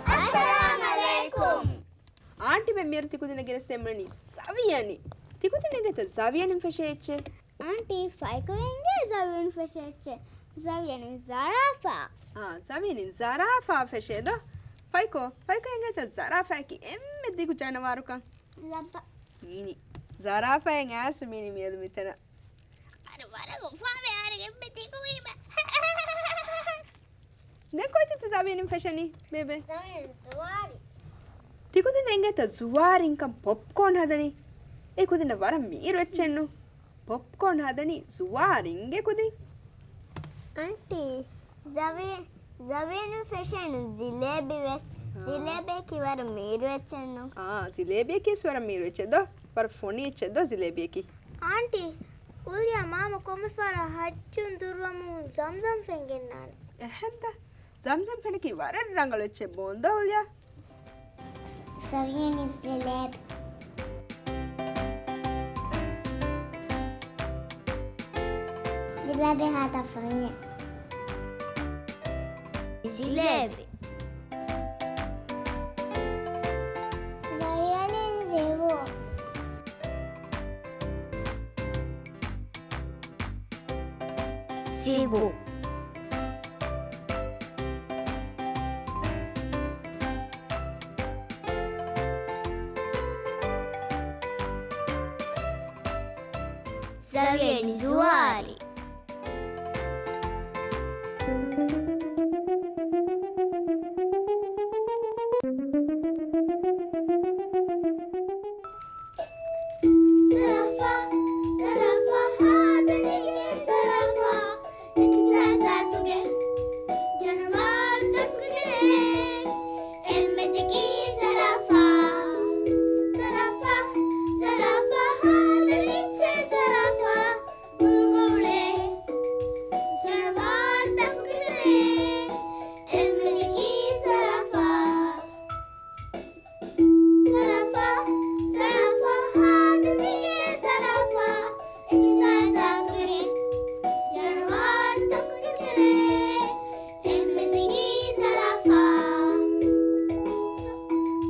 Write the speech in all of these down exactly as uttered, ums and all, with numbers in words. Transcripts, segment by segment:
އައްސަލާމް ޢަލައިކުމް. އާންޓީ މިއަދު ތިކުދިންނަށް ގެނެސްދޭން މިއުޅެނީ ޒަވިޔަނި. ތިކުދިން އެނގޭތަ ޒަވިޔަނިން ފެށޭ އެއްޗެއް؟ އާންޓީ، ފައިކޮ އެނގޭ ޒަވިޔަނިން ފެށޭ އެއްޗެއް. ޒަވިޔަނިން ޒަރާފާ. އާ، ޒަވިޔަނިން ޒަރާފާ ފެށޭ ދޯ. ފައިކޮ، ފައިކޮ އެނގޭތަ ޒަރާފާއަކީ އެންމެ ދިގު ޖަނަވާރުކަން؟ ލައްބަ. މީނި. ޒަރާފާއިން އައިސް މީނި މިއަދު މިތަނަށް. އަރަ ވަރަށް އުފާވޭ އަހަރެން އެންމެ ދިގުވީމަ. ދެން ކޮއްޗެއްތަ ޒަވިޔަނިން ފެށެނީ، ބޭބެ؟ ޒަވިޔަނިން ޒުވާރި. ތިކުދިން އެނގޭތަ ޒުވާރިންކަން ޕޮޕްކޯން ހަދަނީ؟ އެ ކުދިންނަށް ވަރަށް މީރު އެއްޗެއްނު. ޕޮޕްކޯން ހަދަނީ ޒުވާރިންގެ ކުދިން. އަންޓީ، ޒަވި-، ޒަވިޔަނިން ފެށޭނު ޖިލޭބި ވެސް. އާ. ޖިލޭބިއަކީ ވަރަށް މީރު އެއްޗެއްނު. އާ، ޖިލޭބިއަކީ ވެސް ވަރަށް މީރު އެއްޗެއް ދޯ. ވަރަށް ފޮނި އެއްޗެއް ދޯ ޖިލޭބިއަކީ. އާންޓީ، ކުރިއަށް މާމަ ކޮންމެ ފަހަރަށް ޙައްޖުން ދުރުވަމުން ޒަމްޒަމް ފެން ގެންނާނެ. އެހެންތަ؟ ޒަމްޒަމް ފެނަކީ ވަރަށް ރަނގަޅު އެއްޗެއް ބޯން ދޯ ހުލްޔާ. ޒަވިޔަނި ޖިލޭބި. ޖިލޭބި ހަދާ ފަންޏެއް. ޖިލޭބި. ޒަވިޔަނި ޒިބު. ޒިބު. ޒަވިޔަނި ޒުވާރި. ޒަރާފާ، ޒަރާފާ، ހާދަނީގެ ޒަރާފާ. އެކިސާ ޒާތުގެ ޖަނަވާރު ދައްކުގެނޭ. އެންމެ ދިގީ ޒަރާފާ. ޒަރާފާ، ޒަރާފާ، ހާދަނީ ޒަރާފާ. މުލުގަ އުޅޭ ޖަނަވާރު ދައްކުގެނޭ. އެންމެ ދިގީ ޒަރާފާ. ޒަރާފާ، ޒަރާފާ، ހާދަނީގެ ޒަރާފާ. އެކިސާ ޒާތުގެ ޖަނަވާރު ދައްކުގެނޭ. އެންމެ ދިގީ ޒަރާފާ.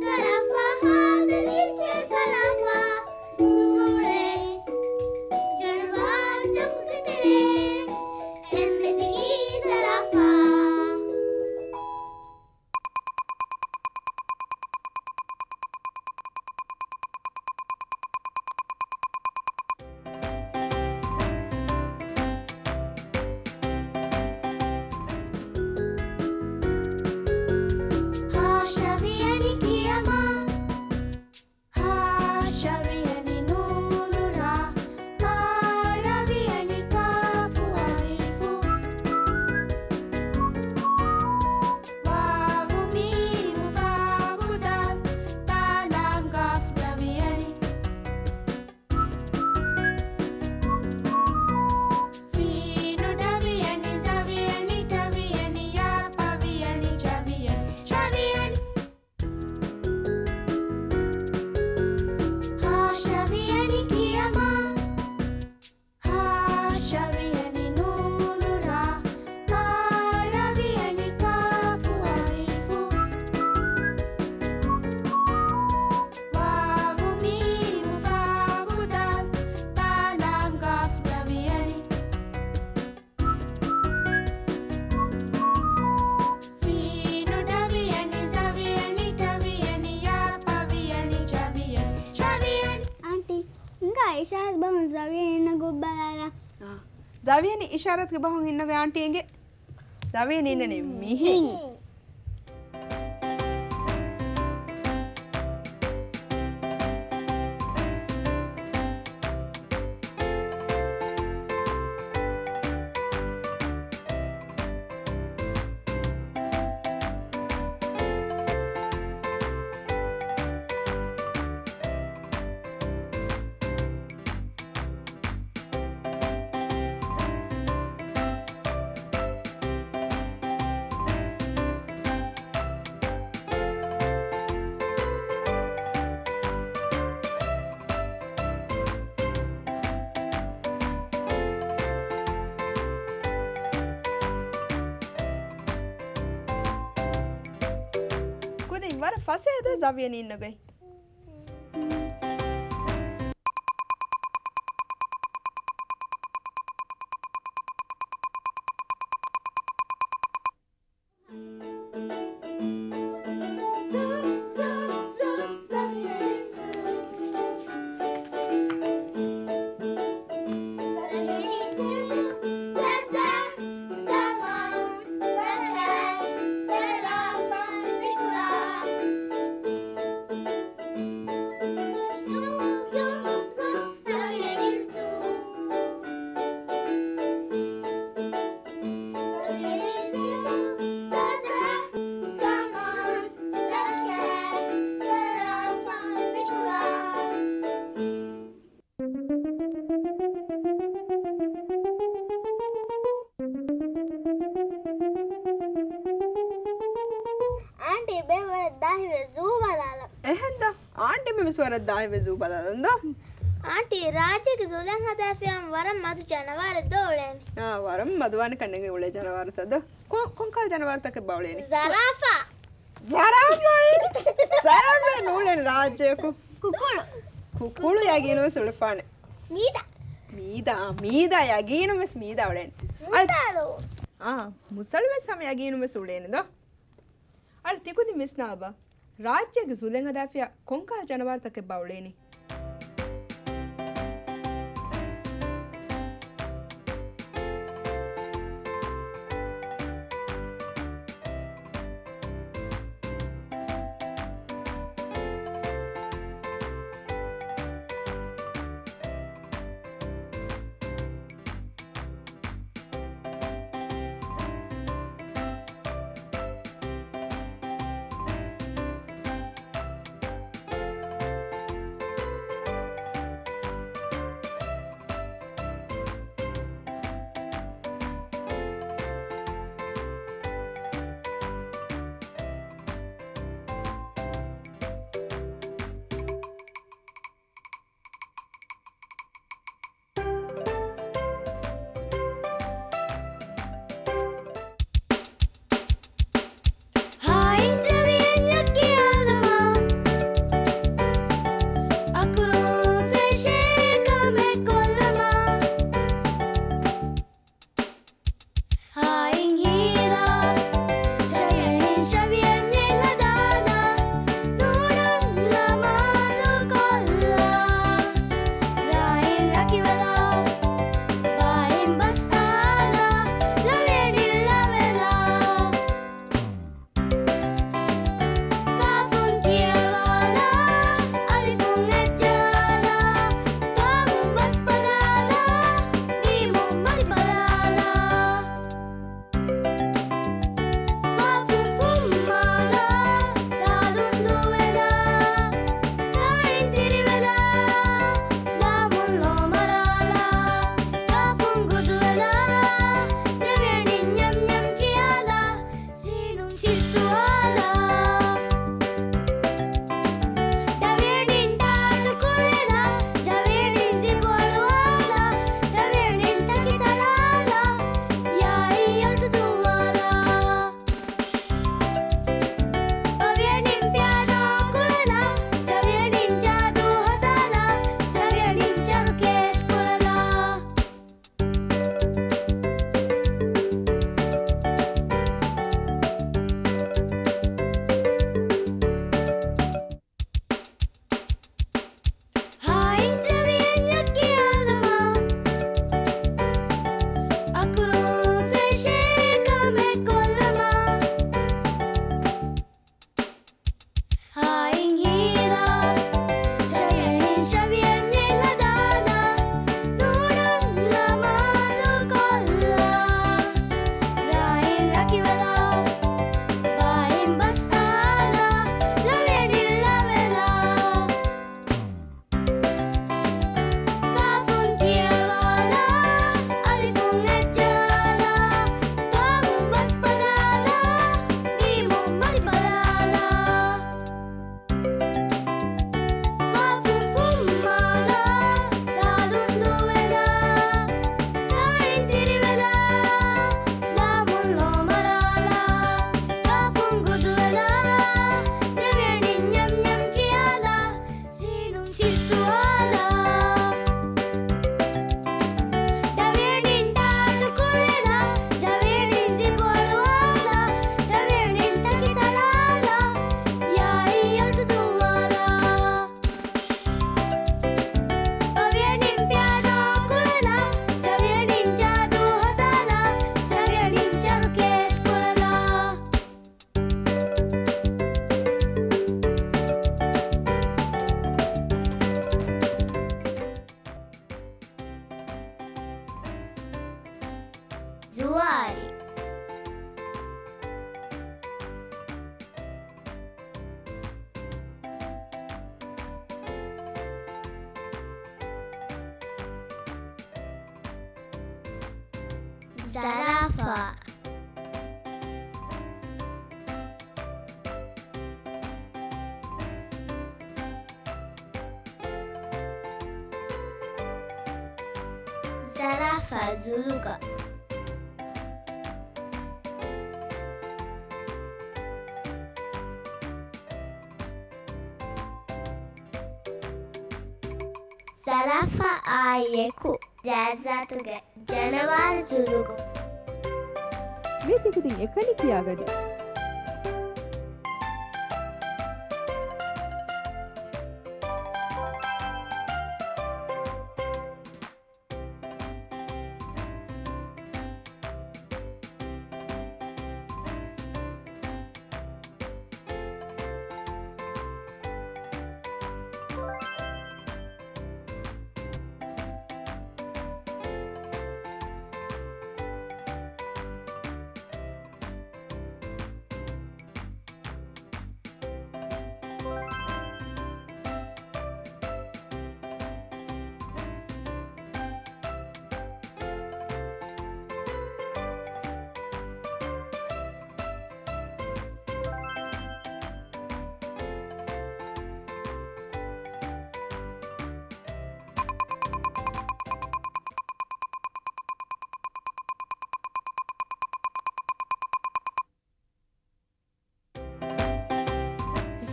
ޒަރާފާ، ހާދަނީ ޒަރާފާ. މުލުގަ އުޅޭ ޖަނަވާރު ދައްކުގެނޭ. އެންމެ ދިގީ ޒަރާފާ. ހ ޝަވިޔަނި ކިޔަމާ. ހ ޝަވިޔަނި ނޫނު ރާ، ކާ ރަވިޔަނި ކާފު އަލިފު، ވާވު މީމު ފާފު ދާލް، ތާ ލާމް ގާފު ރަވިޔަނި. ސީނު ޑަވިޔަނި ޒަވިޔަނި ޓަވިޔަނި ޔާ ޕަވިޔަނި ޗަވިޔަނި ޗަވިޔަނި. ހ ޝަވިޔަނި ކިޔަމާ. ހ ޝަވިޔަނި ނޫނު ރާ، ކާ ރަވިޔަނި ކާފު އަލިފު، ވާވު މީމު ފާފު ދާލް، ތާ ލާމް ގާފު ރަވިޔަނި. ސީނު ޑަވިޔަނި ޒަވިޔަނި ޓަވިޔަނި ޔާ ޕަވިޔަނި ޗަވިޔަނި ޗަވިޔަނި. އާންޓީ، ހިނގާ އިޝާރަތް ބަހުން ޒަވިޔަނި އިންނަ ގޮތް ބަލާލާ. އާ، ޒަވިޔަނި އިޝާރަތްގެ ބަހުން އިންނަގޮތް އާންޓީ އެނގޭ. ޒަވިޔަނި އިންނަނީ މިހިން. ފަސޭހަ ދޯ ޒަވިޔަނީ އިންނަ ގޮތް؟ އާންޓީ ބޭ ވަރަށް ދާހިވެ ޒޫ ބަލާލަން. އެހެންދާ؟ އާންޓީ މިސް ވަރަށް ދާހިވެ ޒޫ ބަލާލަން ދޯ؟ އާންޓީ، ރާއްޖޭގެ ޒޫލަން ހަދާފިޔާ ވަރަށް މަދު ޖަނަވާރެއް ދޯ އުޅޭނީ؟ އާ، ވަރަށް މަދުވާނެ ކަންނޭނގެ އުޅޭ ޖަނަވާރުތައް ދޯ؟ ކޮ-، ކޮންކަހަލަ ޖަނަވާރުތަކެއްބާ އުޅޭނީ؟ ޒަރާފާ. ޒަރާފާއޭ؟ ޒަރާފާއެއް ނޫޅޭނެ ރާއްޖެއަކު. ކުކުޅު. ކުކުޅު ޔަގީނުވެސް އުޅެފާނެ. މީދާ. މީދާ، އާ، މީދާ ޔަގީނުވެސް މީދާ އުޅޭނެ. އަދި، މުސަޅު. އާ، މުސަޅުވެސް ހަމަ ޔަގީނުވެސް އުޅޭނެ ދޯ؟ އަދި ތިކުދިން ވިސްނާބަ، ރާއްޖޭގެ ޒުލެން ހަދާފިޔާ ކޮންކަހަލަ ޖަނަވާރުތަކެއްބާ އުޅޭނީ؟ ޒުވާރީ. ޒަރާފާ. ޒަރާފާ ޒުލުގަ. ޒަރާފާ އާއި އެކު ޖާޒާތުގެ ޖަނަވާރު ޒުލުގަ. މީ ތިކުދިން އެކަނި ކިޔާ ގަޑި.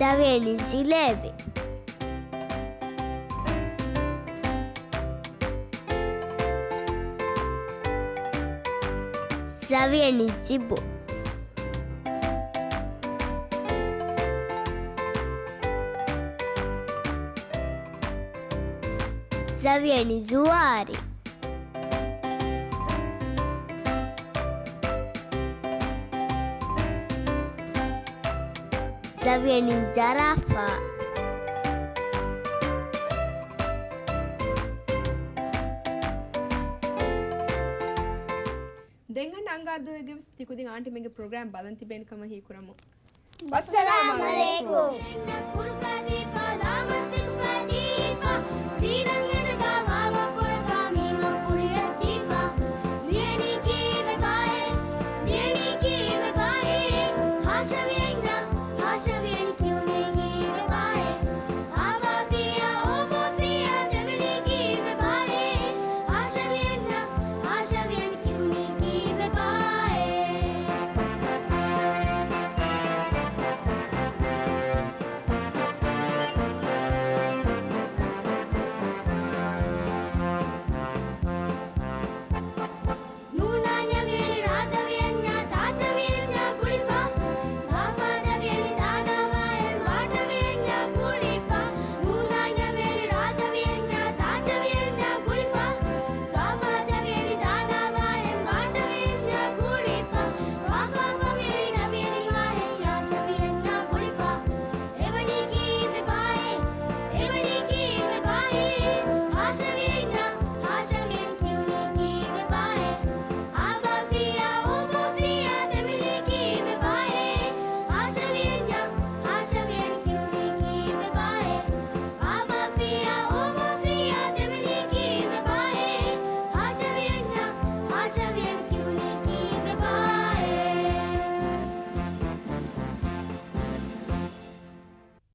ޒަވިޔަނި ޒިލޭބި. ޒަވިޔަނި ޒިބު. ޒަވިޔަނި ޒުވާރީ. ޒަވިޔަނި ޒަރާފާ. ދެން އަންނަ އަންގާ ދުވަހެއްގެ ވެސް ތިކުދިން އާންޓީމެންގެ ޕްރޮގްރާމް ބަލަން ތިބޭނެ ކަމަށް ހީކުރަމު. ވައްސަލާމް އަލައިކުމް.